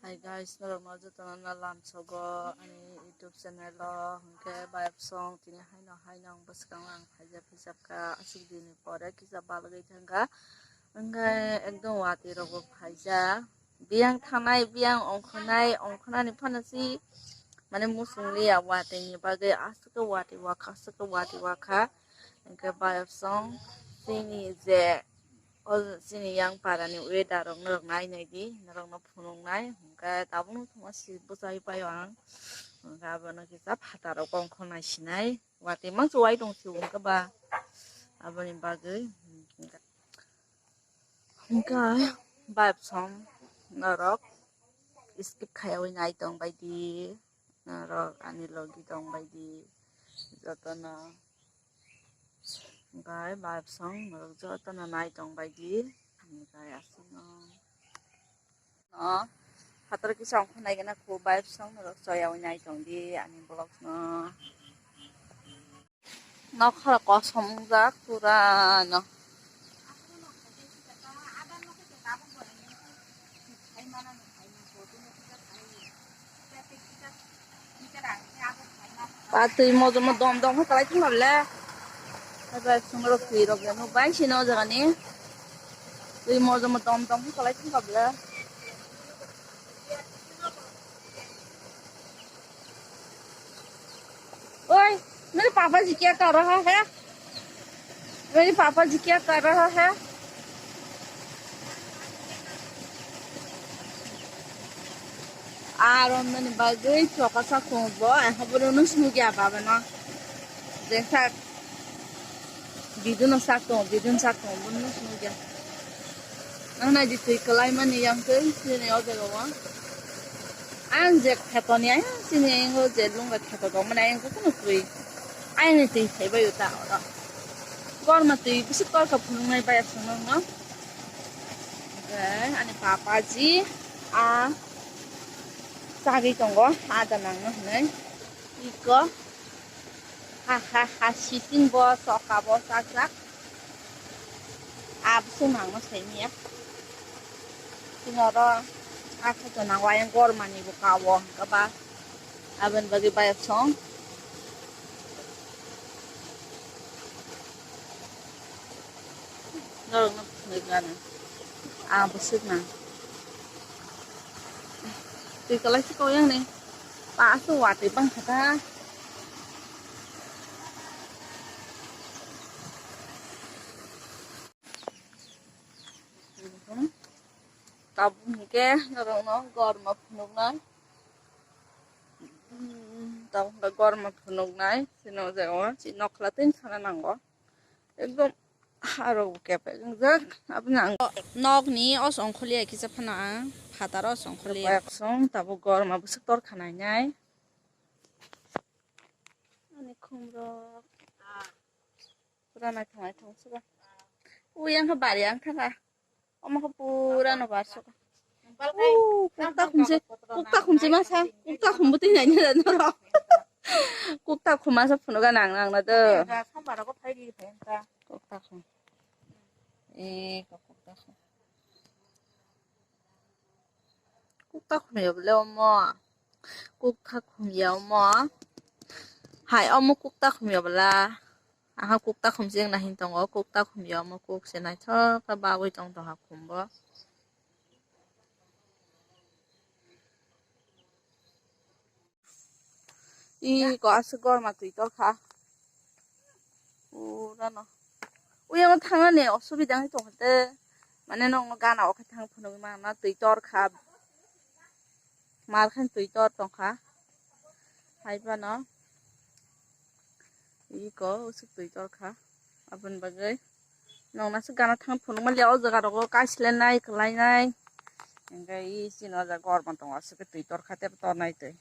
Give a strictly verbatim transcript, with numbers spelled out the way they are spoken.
Hi guys, norokno jotono no lamsogo ani YouTube channel o, hwnkhe bayapsong tini haino haino ang bwskango ang phaijak hisab kha, aswk dini pore kisa balgwi thangkha, hwnkhe ekdom watwi rokbo phaijak, biyang thanai, biyang ongkhornai, ongkhornani phano si mane muchung liya watwi ni bagwi aswk watwi wakha, aswk watwi wakha, hwnkhe bayapsong chini je O chini yang para ni weather rok norok nai nai di, norok no phunuk nai, hwnkhe tabuk no thuma si bwchai pai o ang, hwnkhe abo no kisa phataro kongkho nai sinai, watwi mangsa wai tong si hwnkhe ba aboni bagwi, hwnkhe bayapsong norok skip khaiwi nai tong bai di. Norok ani logi tong bai di jotono. Hwnkhe bayapsong norok jotono nai tong bai di. Hwnkhe aswkno. No, phatar kisa ongkha nai gana khu bayapsong norok choyaui nai tong di ani vlogs no. Nokha kosom wngjak pura no. Ba twi mojomo dom dom khe kwlai thung ble. Bai sumrok twi rok ya nuk bai sini o jaga ni. Twi mojomo dom dom khe kwlai thung ble. ओए, मेरे पापा जी क्या कर रहा है? मेरे पापा जी क्या कर रहा है? Aro nani bagwi choka sakung bo, eh, habo no sunu gya baba no. Jengsak. Bidun no sak tongo, bidun sak tongo, bini no swngo khe. Ang nai di twi kwlai mani yang twi, chini o jaga o. Ang je kheto ni ayang, chini ayang o je lunga kheto tong mani ayang jotono twi. Ayang ni twi thai bai o ta oro. Korma twi bisi korka phunuk nai bai aswk no no. Oke, ani papa ji, a, chagwi tongo, ada nang no hinui. Iko. Ha, ha, ha, siting bo, choka bo, chajak. Abso nangno saimanya. Tini oro, akhe to nang wayang gormani bo kao, hwnkhe ba, aboni bagwi bayapsong. Norokno phunuknani. Ang bo swknang. Twi kwlai se kok yang ni. Ba aswk watwi bang kha ta. Tabuk hwnkhe norokno gorma phunuknai. Tabuk hwnkhe gorma phunuknai. Chini o jaga o chini nokla twi sana nango. Ekdom harok bo kepek wngjak. Aboni ang nok ni o songkholiya kisa phano ang phataro o songkholiya. Song tabuk gorma bwswk torkha nainai. Ani khumrok. Pura naithok naithok se ba. Uyang kha bari ang thangkha. Omo khe pura no barso. Balkai. Uh, kukta khumse, kukta khumse masa, kukta khumbo twi nai nai noro. Kukta khum masa phunuga nang nang na do. Sombar ko phai di phai ta. Kukta khum. E ko kukta khum. Kukta khum yo bole omo. Kukta khum ya omo. Hai omo kukta khum ya bala. Aha kukta khum se wngna hin tongo, kukta khum ya omo kuk se naithok khe bagwi tong tong ha khum bo. Iko aswk gorma twi torkha. Purano. Uyang thangna ni osubida wngwi tongkha te. Mane nokno gana o khe thang phunugwi mano twi torkha. Malkhani twi tor tongkha. Hai phano. Iko usuk twi torkha. Aboni bagwi. Nokna se gana thang phunuk manliya o jaga rogo kaisilai nai kwlai nai. Hingke i chini o jaga gorma tongo aswk twi torkha tei tornai twi.